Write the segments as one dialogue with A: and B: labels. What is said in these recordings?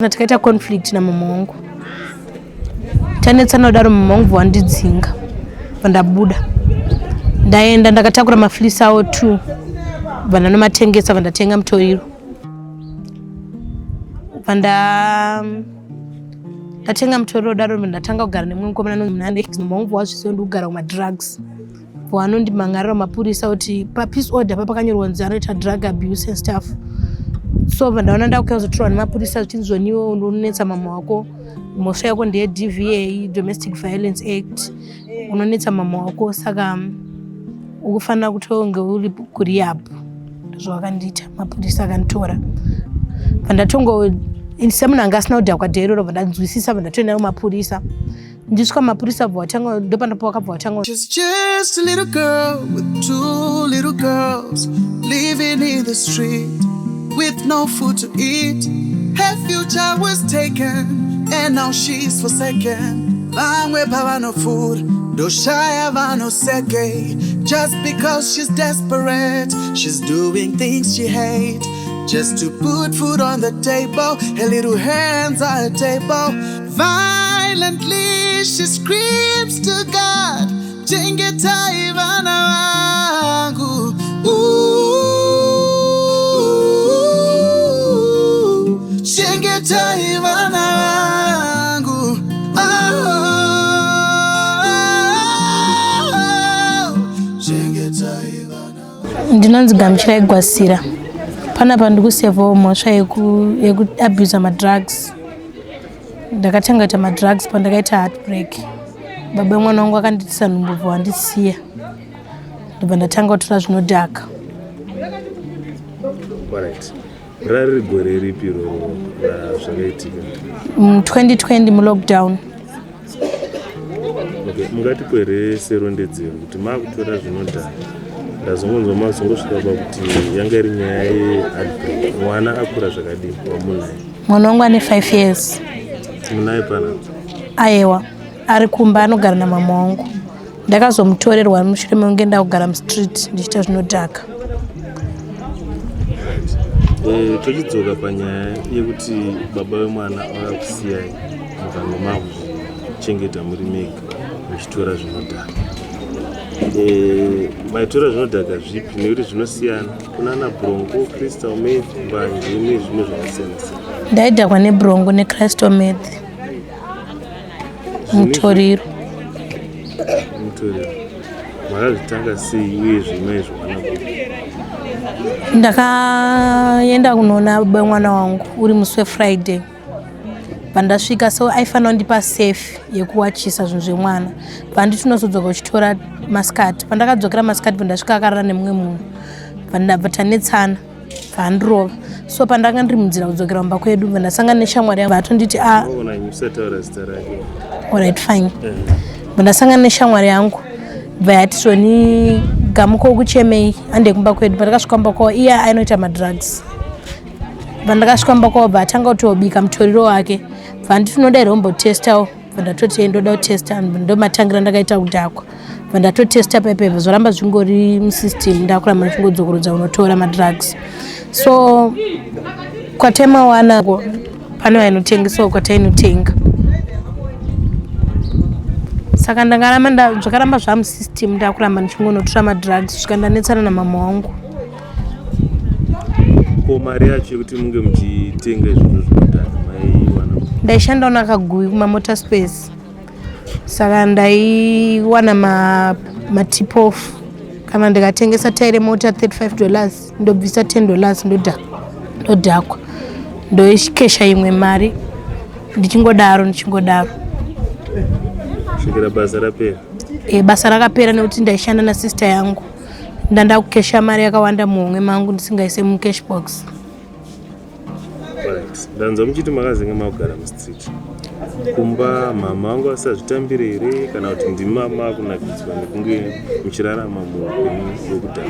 A: Takaita conflict namama wangu, tanetsana kudaro, mama wangu vandidzinga, vandabuda, ndaenda ndakatakura mafleece awo two, vandanomatengesa, vandatenga mutoriro, vanda ndatenga mutoriro daro, ndatanga kugara nemumwe mukomana. Mama wangu wazviziva ndikugara kumadrugs, vanondimangarira mapurisa kuti papeace order papakanyorwa kunzi anoita drug abuse and stuff. So ndaona ndakuya kuzotorwa nemapurisa, zvichinzi zvoniwo unonetsa mama wako, mhosva yako ndeye-DVA, Domestic Violence Act, unonetsa mama wako, saka ukufanira kutonge uri kurehab. Ndozvavakandiita mapurisa, akanditora. Pandatongo semunhu anga asina kudhakwa dheiroro, bva ndanzwisisa, bva ndatoenda kumapurisa. Ndisvika mapurisa, bva watanga, ndopandapo wakabva watanga.
B: She's just a little girl with two little girls living in the street with no food to eat. Her future was taken and now she's forsaken. Vamwe pavanopfuura ndoshaya vanoseke. Just because she's desperate, she's doing things she hate. Just to put food on the table, her little hands are a table. Violently she screams to God, "Chengetai vana vangu." Ooh, chengetai vana vangu. Oh, chengetai vana.
A: Ndinonzi Gamuchirai Gwasira. Panapa ndikusevhawo mhosva yekuabusa madrugs. Ndakatanga kuita madrugs pandakaita heartbreak. Baba vemwana wangu akandiitisa nhumbu, bva wandisiya, ndobva ndatanga kutora zvinodhaka.
C: Alright. Rari gore ripi iroro zvakaitika?
A: Mu2020, mulockdown.
C: Okay, mungatipo here serondedzero kuti maakutora zvinodhaka, ndazongonzwa mazongosvika pakuti yanga iri nyaya yeheartbreak, mwana akura zvakadii wamunaye?
A: Mwana wangu ane 5 years.
C: Munaye panapa?
A: Aiwa, ari kumba, anogara namama wangu. Ndakazomutorerwa mushure mekunge ndakugara mustreet ndichiita zvinodhaka.
C: Tochidzoka panyaya yekuti baba vemwana vakakusiyai, mukange makuchengeta muri mega muchitora zvinodhaka. Maitora zvinodhaka zvipi? Nekuti zvinosiyana, kunana bronco, crystal meth, mbanje nezvimwe zvakasiyana siyana.
A: Ndaidhakwa nebronco necrystal meth, mutoriro.
C: Mutoriro. Makazvitanga sei uye zvimwe zvawana kupi?
A: Ndakaenda kunoona baba wemwana wangu uri musi weFriday. Pandasvika, so aifanira kundipa safe yekuwachisa zvinhu zvemwana, panditi unozodzoka uchitora masikati. Pandakadzokera masikati, pandasvika akarara nemumwe munhu. Pandabva tanetsana, bvandirova. So pandanga ndiri munzira kudzokera kumba kwedu, vandasangana neshamwari yangu, vatonditi a
C: Ona, usataura zita rake.
A: Alright, fine. Vandasangana neshamwari yangu, bva yati zvoni, "Gamuko, ukuchemei? Ande kumba kwedu." Pandakasvika kumba kwavo, iye ainoita madrugs. Pandakasvika kumba kwavo, bva atanga kutobika mutoriro wake, bva nditi, "Unoda here umbotestawo?" Bva ndatoti, "Ndoda kutesta." Ndomatangira ndakaita kudhakwa. Bva ndatotesta paipaibva, zvoramba zvingori musystem, ndakuramba ndichingodzokorodza unotora madrugs. So kwataimawana pane vainotengesawo kwatainotenga, saka ndangaramba zvakaramba zvamusystem, ndakuramba ndichingonotora madrugs kusvika ndanetsana namama wangu.
C: Ko mari yacho yekuti munge muchitenga izvozvo zvinodhaka maiwana?
A: Ndaishandawo nakaGuvi kumamotor space, saka ndaiwana matip off. Kana ndikatengesa tairi remota $35, ndobvisa $10, ndodhakwa, ndoikesha imwe mari, ndichingodaro, ndichingodaro.
C: Kusvikira basa rapera?
A: E, basa rakapera nekuti ndaishanda nasister yangu. Ndanda kukesha mari yakawanda muhomwe mangu ndisingaise mucash box.
C: Right. Ndanzwa muchiti makazenge makugara mustreet. Kumba mama vangu vasazvitambire here, kana kuti ndima makunakidzwa nekunge muchirarama muupenyu hwekudhakwa?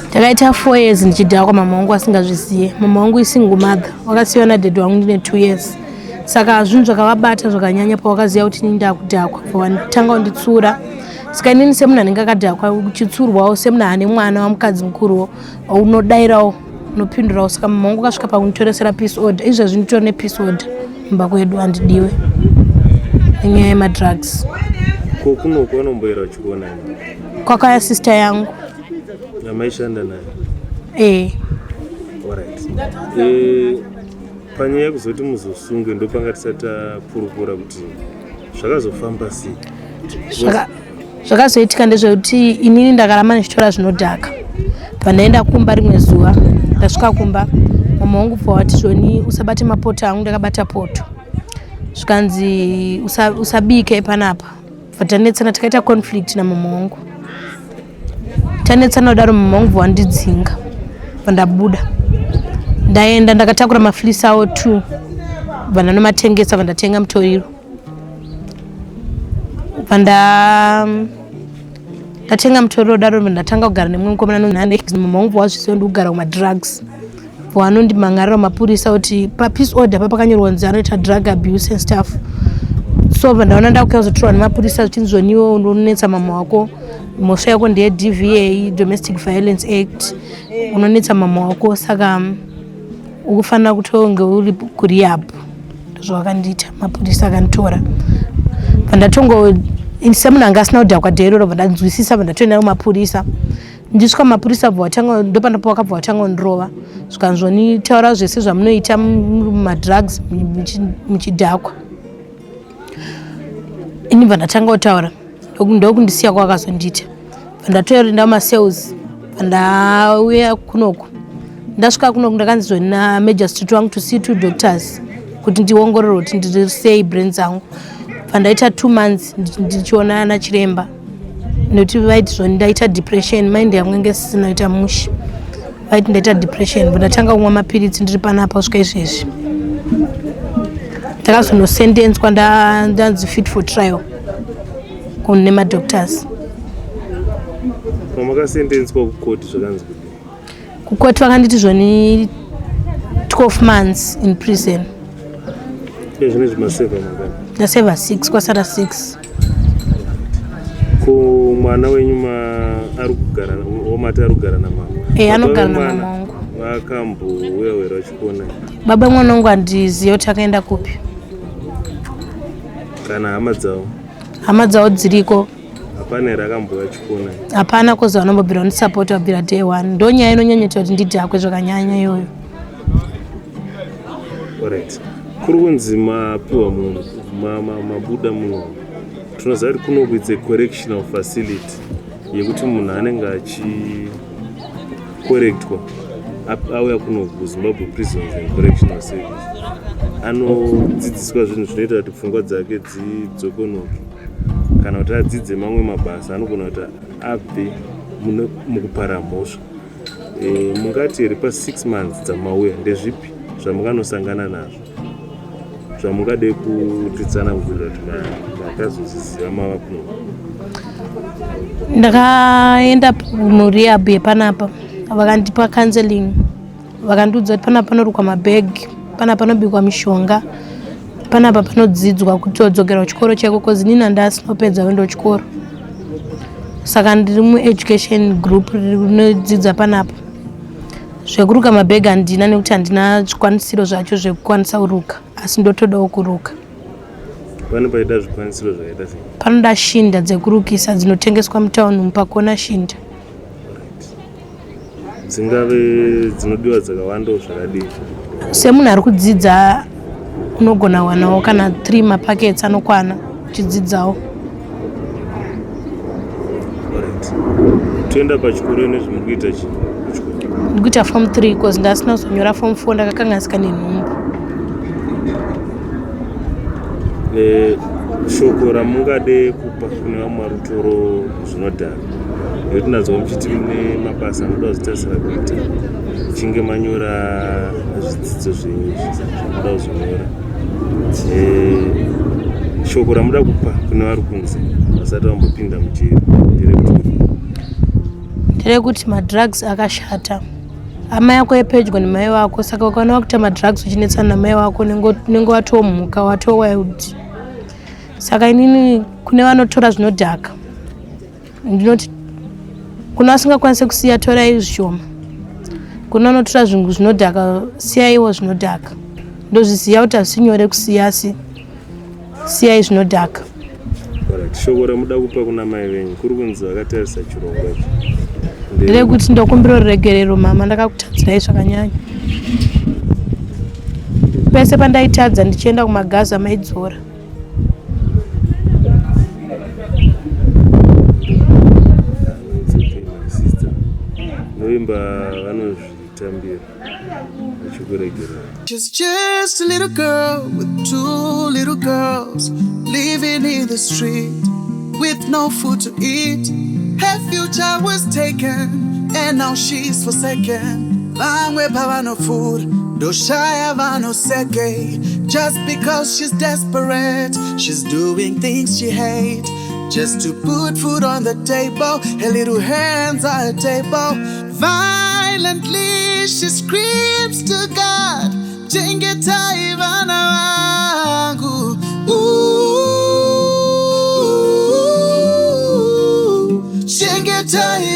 A: Ndakaita 4 years ndichidhakwa mama wangu asingazviziye. Mama wangu isingle mother, wakasiyiwa nadaddy wangu ndine 2 years, saka zvinhu zvakavabata zvakanyanya pawakaziva kuti inini ndakudhakwa, pawatanga kunditsura. Saka inini semunhu anenge akadhakwa, uchitsurwawo semunhu ane mwana wamukadzi mukuruwo, unodayirawo, unopindurawo. Saka mama wangu akasvika pakunditoresera peace order. Izvezvi nditori nepeace order. Mumba kwedu handidiwe nenyaya yemadrugs.
C: Ko kunoku vanomboera uchikuona?
A: Kwakauya sister yangu.
C: Yamaishanda nayo?
A: Ee.
C: Alright. Panyaya yekuzoti muzosungwe, ndopanga tisati takurukura kuti zvakazofamba sei.
A: Zvakazoitika ndezvekuti inini ndakaramba ndichitora zvinodhaka. Pandaenda kumba rimwe zuva, ndasvika kumba, mama wangu bva wati zvoni usabate mapoto angu, ndakabata poto, zvikanzi usabike panapa. Bva tanetsana, takaita conflict namama wangu. Tanetsana kudaro, mama wangu bva wandidzinga. Bva ndabuda, ndaenda, ndakatakura mafleece awo two, bva ndanomatengesa, bva ndatenga mutoriro. Bva ndatenga mutoriro daro, ndatanga kugara nemumwe mukomana. Mama wangu wazviziva ndi kugara kumadrugs, vanondimhan'arira mapurisa kuti papeace order pa pakanyorwa kunzi anoita drug abuse and stuff. So ndaona ndakuya kuzotorwa nemapurisa, zvichinzi zvoniwe unonetsa mama wako, mhosva yako ndeye DVA, Domestic Violence Act, unonetsa mama wako, saka ukufanira kutonge uri kurehab. Ndozvavakandiita mapurisa, akanditora. Pandatongo semunhu anga asina kudhakwa dherero, bva ndatoenda kumapurisa. Ndisvika mapurisa, bva watanga, ndopanapo wakabva watanga kundirova, zvikanzvoni taura zvese zvamunoita mumadrugs muchidhakwa. Ini bva ndatanga kutaura, ndokundisiya kwakazondiita. Bva ndatoenda kumacells, bva ndauya kunoku. Ndasvika kunoku, ndakanzi zvoni namagistrate wangu to see two doctors kuti ndiongororwe kuti ndiri sei, brain dzangu. Bva ndaita 2 months ndichiona nachiremba, nekuti vaiti zvoni ndaita depression, mind yangu inge isisina kuita mushe, vaiti ndaita depression. Bva ndatanga kumwa mapiritsi ndiri panapa kusvika izvezvi. Ndakazonosendenswa, ndanzi fit for trial kune madoctors.
C: Pamakasendenswa kukoti zvakanzi kudii?
A: Kukoti vakanditi zvoni 12 months in prison.
C: Iye zvino zvimasevha mangani?
A: Ndasevha 6, kwasara 6.
C: Ko mwana wenyu ari kugara, womati ari kugara namama?
A: Eh, anogara namama wangu.
C: Vakambouya wera vachikuona?
A: Baba mwana wangu handiziva kuti akaenda kupi.
C: Kana hama dzavo?
A: Hama dzavo dziriko.
C: Hapana here akambouya achikuona?
A: Hapana, kozi vanombobvira kundisapota kubvira day one. Ndo nyaya inonyanyoita kuti ndidhakwe zvakanyanya iyoyo.
C: Alright, kuri kunzi mapiwa munhu, mabuda muno, tinoziva kuti kunoku it's a correctional facility yekuti munhu anenge achikorektwa, auya kuno kuZimbabwe Prisons and Correctional Service, anodzidziswa zvinhu zvinoita kuti pfungwa dzake dzidzokonoke, kana kuti adzidze mamwe mabasa anogona kuti abve mukupara mhosva. Mungati here pa6 months dzamauya, ndezvipi zvamunganosangana nazvo zvamungade kutitsanangurira kuti makazozviziva mava kuno?
A: Ndakaenda murehab yepanapa, vakandipa counseling, vakandiudza kuti panapa panorukwa mabhegi, panapa panobikwa mishonga, panapa panodzidzwa kutodzokera kuchikoro chaiko, cause inini handasina kupedza kuenda kuchikoro, saka ndiri mueducation group rinodzidza panapa. Zvekuruka mabhegi handina, nekuti handina zvikwanisiro zvacho zvekukwanisa kuruka, asi ndotodawo kuruka.
C: Pane paida zvikwanisiro zvakaita sei?
A: Panoda shinda dzekurukisa dzinotengeswa mutauni mupakona shinda.
C: Dzingave dzinodiwa dzakawandawo zvakadii?
A: Semunhu ari kudzidza, unogona wanawo kana 3 mapakets anokwana uchidzidzawo.
C: Alright, toenda pachikoro. Nezvimuri kuita chii kuchikoro?
A: Ndikuita form 3, cause ndasina kuzonyora form 4, ndakakanganisika nenhumbu.
C: Shoko ramungade kupa kune vamwe vari kutoro zvinodhaka, nekuti ndanzwa muchiti mune mabasa anoda kuzitarisira kuita muchinge manyora zvidzidzo zvenyu izvi zvamuda kuzonyora, shoko ramuda kupa kune vari kunze vasati vambopinda mujeri nderekuti kudii?
A: Nderekuti madrugs akashata. Hama yako yepedyo nemai vako, saka ukaona wakuita madrugs uchinetsana namai vako, unenge watomhuka, wato wild. Saka inini kune vanotora zvinodhaka ndinoti, kuna vasingakwanisi kusiya, torai zvishoma. Kuna vanotora zvinhu zvinodhaka, siyaiwo zvinodhaka. Ndozviziva kuti hazvisi nyore kusiya asi siyai zvinodhaka.
C: Alright, shoko ramuda kupa kuna mai venyu kuri kunzi vakatarisa chirongwa ichi
A: nderekuti ndokumbira ruregerero mama, ndakakutadzirai zvakanyanya. Pese pandaitadza ndichienda kumagaza maidzora.
C: It's okay, my sister. Novimba vanozvitambira vachikuregerera.
B: She's just a little girl with two little girls living in the street with no food to eat. Her future was taken and now she's forsaken. Vamwe pavanopfuura ndoshaya vanoseke. Just because she's desperate, she's doing things she hate. Just to put food on the table, her little hands are a table. Violently she screams to God, chengetai vana vangu. Ooh, chengetai.